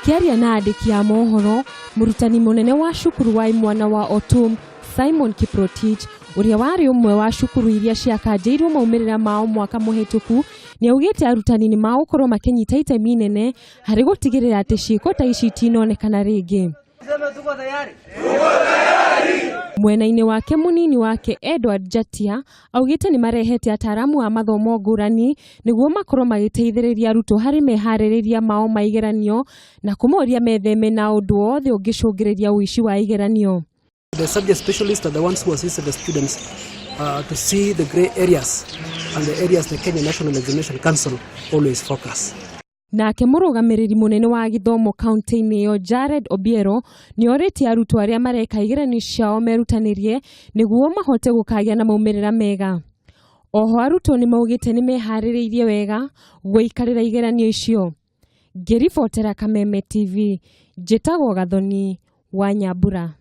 Akĩaria na andĩki a mohoro, mũrutani mũnene wa cukuru wa imwana wa Otum, Simon Kiprotich, ũrĩa warĩ ũmwe wa cukuru iria ciakanjĩirwo maumĩrĩra mao mwaka mũhĩtũku, nĩ augĩte arutani nĩ magũkorwo makĩnyita itemi inene harĩ gũtigĩrĩra atĩ ciĩko ta ici itinonekana rĩngĩ. Mwena-inĩ wake mũnini wake Edward Njatia augĩte nĩ marehete ataaramu a mathomo ngũrani nĩguo makorwo magĩteithĩrĩria arutwo harĩ meharĩrĩria mao ma igeranio na kũmoria metheme na ũndũ wothe ũngĩcũngĩrĩria ũici wa igeranio. The subject specialists are the ones who assist the students to see the grey areas and the areas the Kenya National Examination Council always focus. Nake mũrũgamĩrĩri mũnene wa gĩthomo kaunti-inĩ ĩyo Jared Obiero nĩ orĩtie arutwo arĩa mareka igeranio ciao merutanĩrie nĩguo mahote gũkagĩa na maumĩrĩra mega. Oho arutwo nĩ maugĩte nĩ meharĩrĩirie wega gũikarĩra igeranio icio. Ngĩribotera Kameme TV, njĩtagwo Gathoni wa Nyambura.